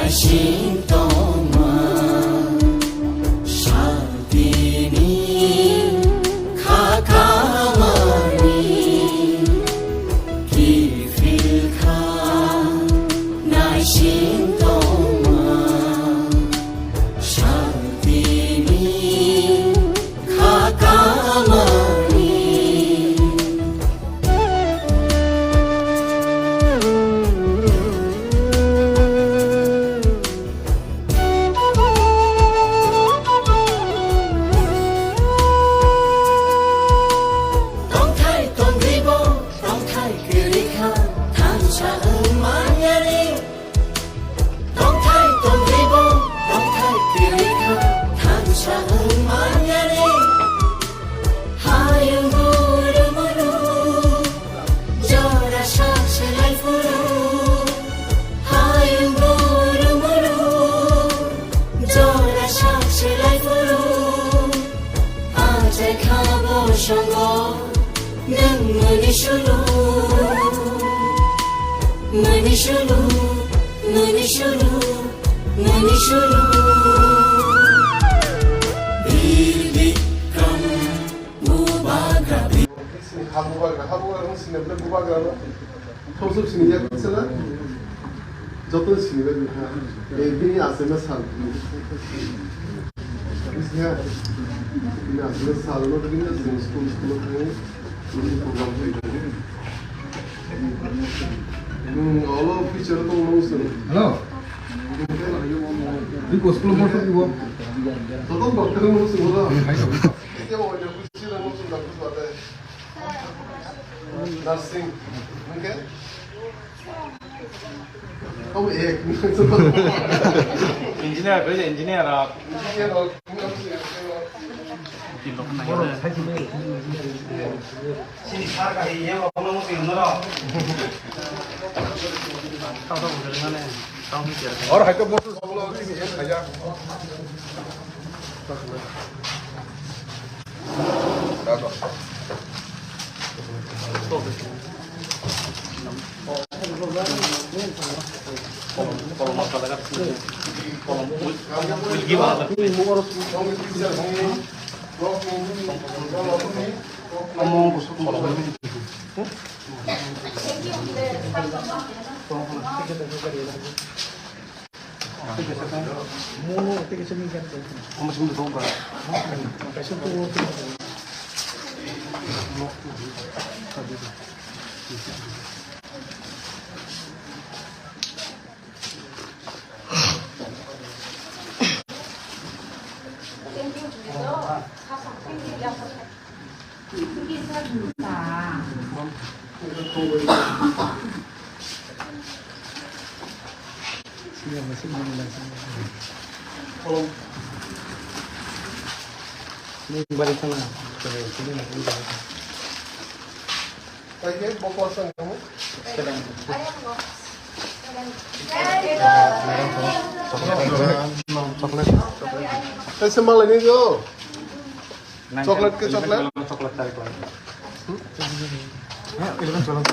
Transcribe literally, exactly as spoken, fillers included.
Sing tongma, santini kha kamani kiphil kha, naising tongma, santini kha kamani. Tongthai tongribo, tongthai kwrwi kha, thansa wng manyani. Tongthai tongribo, tongthai kwrwi kha, thansa wng manyani. Hayung guru muru, jora sak selai phuru. Hayung guru muru, jora sak selai phuru. Achai kha bo songo, nwng muni sulu. Muni sulu, muni sulu, muni sulu. Bir Bikram Bubagra. Sini ha bubagra, ha bubagra no sini, bole bubagra no. Thosok sini ya, sala. Joto sini ba ha. E, bini asena sal. Bini asena sal no, bini asena school, school thang. Bini program thang. Hmm, olo picture to no sini. Hello. Bini school mo to ibo. Joto doctor no sini, hello. Hai to. Nursing. Okay? Oh, ek. Engineer, engineer. Engineer. Sini sar ka hiye, ono mo tin noro. Tau tau bujhali mane, tau ni tiar. Or hai to bosu. Chocolate, chocolate. Kaisa malai ni jo. Chocolate ke chocolate? Chocolate try ko. Hmm? Ha, eleven, twelve.